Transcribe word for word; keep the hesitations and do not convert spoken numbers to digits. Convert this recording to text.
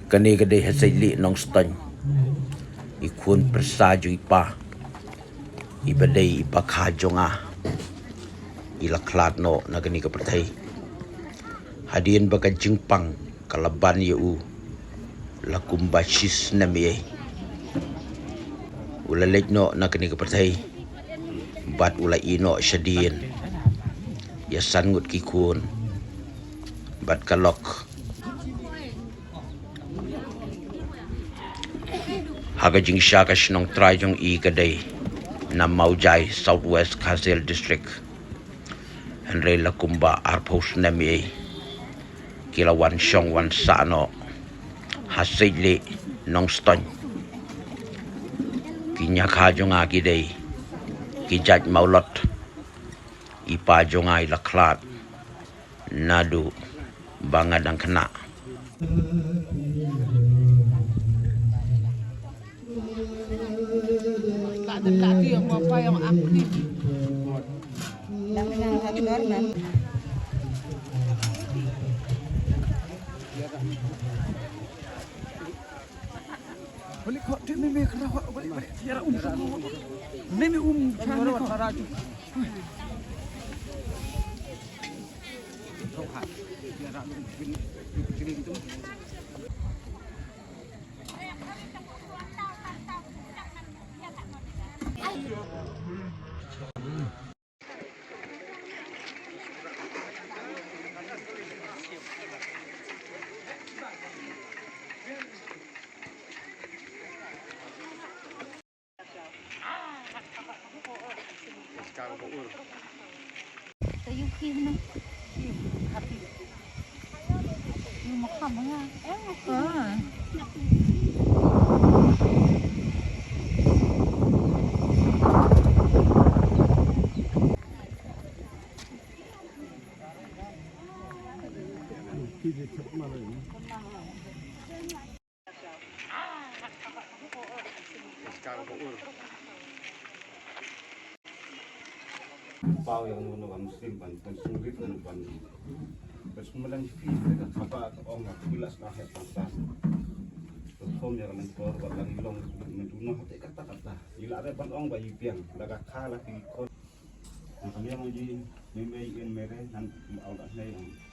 Kane ka dei ha Seitlieh Nongstoiñ. I khun pyrsa jong i pa, i ba dei i pa kha jong nga, i la khlad noh na kane ka pyrthei. Hadien ba ka jingpang ka la ban ïa u la kumba shi snem ïa. U la leit noh na kane ka pyrthei bad u la ïeh noh shadien ïa san ngut ki khun bad ka lok. Ha ka jingshisha ka shnong trai jong i ka dei na Mawjai, South West Khasi Hills District. Hynrei la kumba arphew snem ïa ki la wan shong wan sah noh ha Seitlieh Nongstoiñ. Ki ñiakha jong nga ki dei ki jait Mawlot. I pa jong nga i la khlad naduh ba nga dang khynnah. Pau ïa uno uno ba Muslim ban, ban sngewrit ban, ban, ban sngewlem phi ka khaba ka ong ka phi la sngewheh pangsa. Ka khom ïa ka longkor ba lang i long mynta uno hate kata kata. I la re ban ong ba i biang la ka kha la ki khot. Na ka liang ji mei mei in mere nan i au la nei ong.